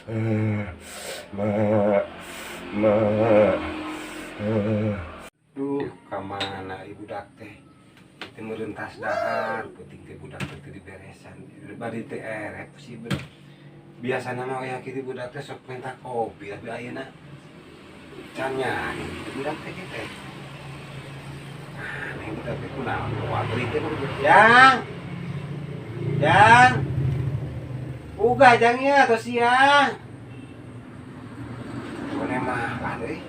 Ma, ma. Duh, kamana ieu budak teh? Teu meureun tas dahar, peuting teh budak teh teu diberesan. Bari teh erep sih ber. Biasana mah aya kitu budak teh sok minta kopi, tapi ayeuna can nyari budak teh kieu teh. Aneh budak teh kunaon bawa beli teh Jang. Jang. Uga jang ya atau siang. Mana mah deui.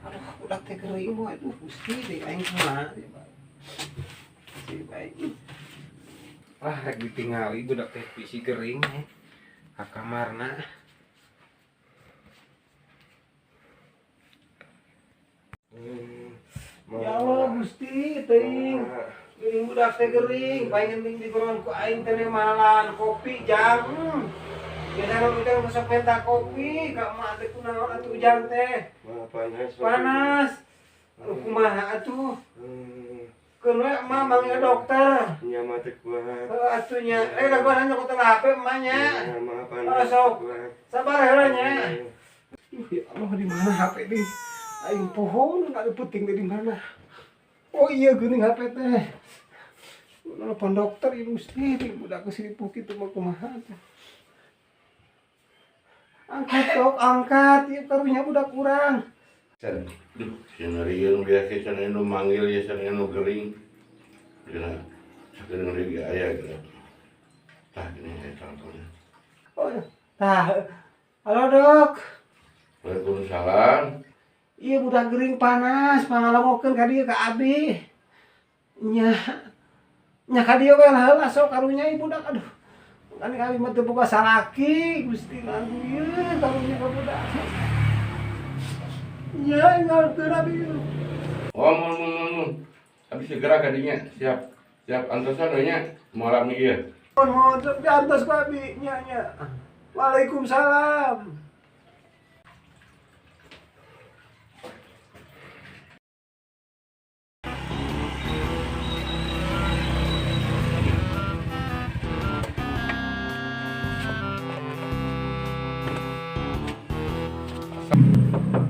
Aduh, budak teh gering mah, aduh Gusti deui aing kumaha si baik. Wah, rek ditingali budak teh bisi gering eh. Ka kamarna. Ya Allah Gusti teuing. Gering budak teh gering, paling penting digorongan ku aing teh malahan kopi jang. Biasana ujang sok minta kopi, ka emak teh kunaon atuh ujang teh. Ma, panas. Panas. Aduh kumaha atuh? Keun we emak manggil dokter. Nya mah teu kuat. Heuh atuh nya. Eh da gua nanya ku HP emak nya. Nya mah Oh, panas. sok. Teu kuat. Sabar heula nya. Duh, ya Allah di mana HP deui? Aing poho nu penting teh di mana? Oh iya geuning HP teh. Nelpon dokter ieu Gusti, di budak geus ripuh kitu mah kumaha teh. Angkat dok, angkat, ieu karunya budak urang. Duh, sieun biasa cenah nu manggil ya cenah nu gering. Dina sakedeung deui ge aya gitu. Tah gini aya teleponnya. Oh, tah. Halo dok. Waalaikumsalam. Iya budak gering panas, pangalongokeun ka dieu ka abi. Nya. Nya ka dieu we lah heula sok karunya ieu budak aduh. Kan kami mah teu boga salaki, Gusti lagu ieu karunya ka budak. Nya ingalkeun abi. Oh, mun mun mun mun. Abi segera ka dinya, siap. Siap antosan we nya moal rame ieu. Mohon sok diantos ku abi nya nya. Waalaikumsalam.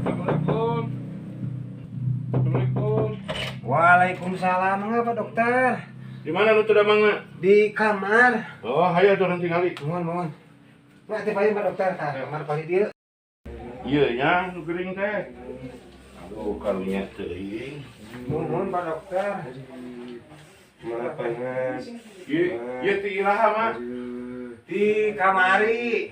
Assalamualaikum. Assalamualaikum. Waalaikumsalam, mangga Pak Dokter. Di mana nu teu damangna? Di kamar. Oh, hayu atuh nanti tingali. Mohon, mohon. Mak teh payun Pak Dokter, tah kamar paling dieu. Ieu nya nu gering teh. Aduh, karunya teuing. Mohon Pak Dokter. Ma, panas. Ieu ieu ti iraha, Mak? Di kamari.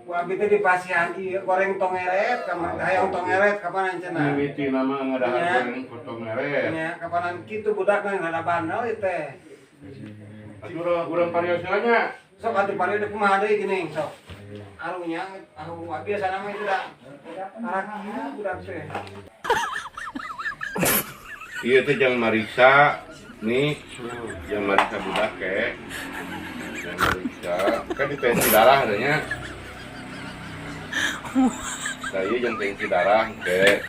Ku abi teh di pasihan ieu goreng tongeret, kamar hayang tongeret kapanan cenah. Mimiti nama ngadahar Nya. goreng potong meret. Nya kapanan kitu budak mah ngada bandel ieu teh. Atuh urang parios heula nya. Sok atuh parios deui kumaha deui geuning sok. Arunya aru biasa nama itu da. Arah budak teh. Ieu teh jang mariksa nih, jang mariksa budak ke. Jang mariksa kan di tensi darah adanya. Nah, ieu jang tensi darah ke.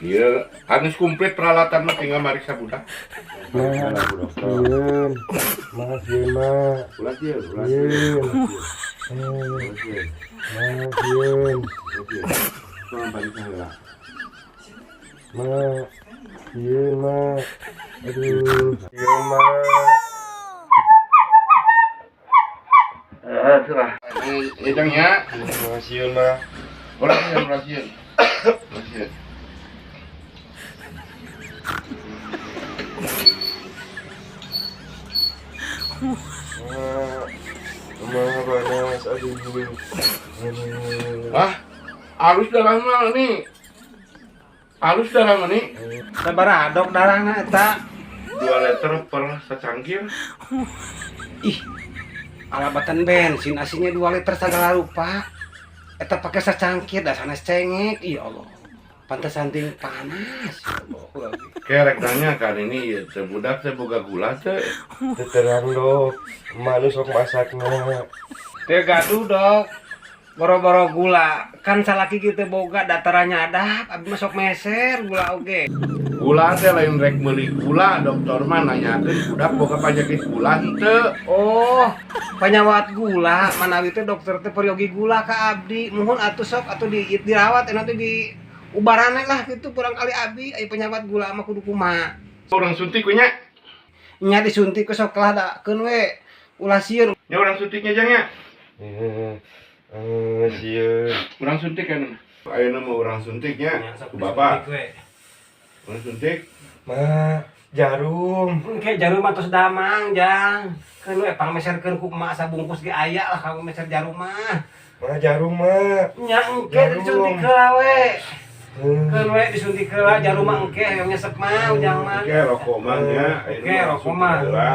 Ieu harus komplit peralatan mah tinggal mariksa budak. Ma, sieun. Ma, sieun, ma. Ulah sieun, ulah sieun. Sieun. Ulah sieun. Ma, sieun. Ulah sieun. Tolong pariksa heula. Ma, sieun, ma. Aduh, sieun, ma. Sudah. Eh, jang nya. Ma, sieun, ma. Ulah sieun, ulah sieun. Ulah sieun. Ma, ma panas, aduh. Aduh. Ah, halus darah mah nih. Halus darah mah nih. Sabaraha dok darahna eta? 2 liter per secangkir. Ih, alabatan bensin aslinya 2 liter segala rupa. Eta pakai secangkir dah sanes cengek. Ya Allah. Pantesan ting panas. Ya Allah. Kerek nanya kan ini ya teh budak teh boga gula teh. Teu terang dok. Emak nu sok masakna. Teu gaduh dok. Boro-boro gula, kan salaki kita boga datarannya ada, abdi mah sok meser gula oge. Gula teh lain rek meuli gula, dokter mah nanyakeun budak boga penyakit gula henteu. Oh, panyawat gula, manawi teh dokter teh peryogi gula ka abdi. Muhun atuh sok atuh di dirawat nanti di ubarane lah gitu kurang kali abdi aya penyawat gula mah kudu kumaha. Urang suntik we nya. Nya disuntik we sok lah dakeun we. Ulah sieun. Nya urang suntiknya jang nya. Eh, eh, sieun. Urang suntik kan. Ayeuna mah urang suntiknya ku bapak. Urang suntik. Ma, jarum. Engke jarum mah tos damang, Jang. Keun we pangmeserkeun ku emak sabungkus ge aya lah kamu meser jarum mah. Ma, jarum, ma. Nya engke Jarum. Disuntik heula we. Eh, Keun we disuntik heula jarum mah engke hayang nyesep mah ujang mah. Oke, rokok mah nya. Ayeuna Oke, mah rokok suntik mah. heula.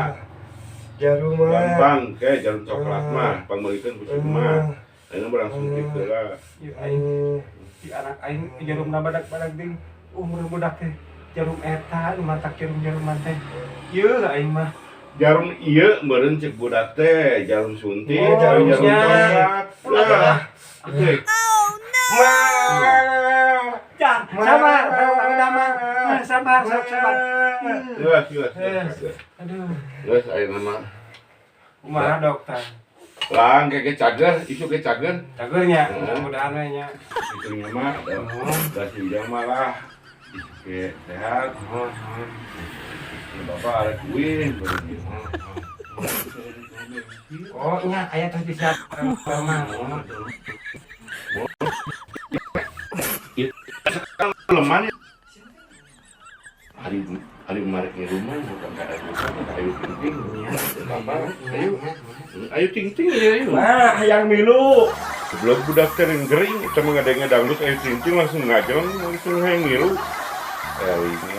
Jarum, ma. Gampang, ke jarum coklat mah, pangmeulikeun ku si emak. Ayeuna urang suntik heula. Ieu aing di anak aing jarum badak-badak ding umur budak teh jarum eta nu matak jarum-jaruman teh. Ieu aing mah. Jarum ieu meureun cek budak teh, jarum suntik, Oh, jarum jarumnya. coklat. Lah. Oke. Ma. Jang, sabar, sabar, damang. Eh, sabar, sok sabar. Geus, geus, geus. Aduh, Geus ayeuna mah. Kumaha dokter? Lang kayak cager, isuk ke cager. Cagernya, mudah-mudahan we nya. Itunya mah, da si Ujang mah lah. Isuk ke sehat. Ya, bapak arek uwin. Oh, nya aya tos disiapkan mah. Leman ya. Hari hari marek di rumah bukan kada bukan ayo ting ting. Bapak, ayo. Ayo ting ting ya ayo. Ma, hayang milu. Sebelum budak teh gering, kita mah ngadenge dangdut ayo ting ting langsung ngajeng langsung hayang ngilu. Eh, ini.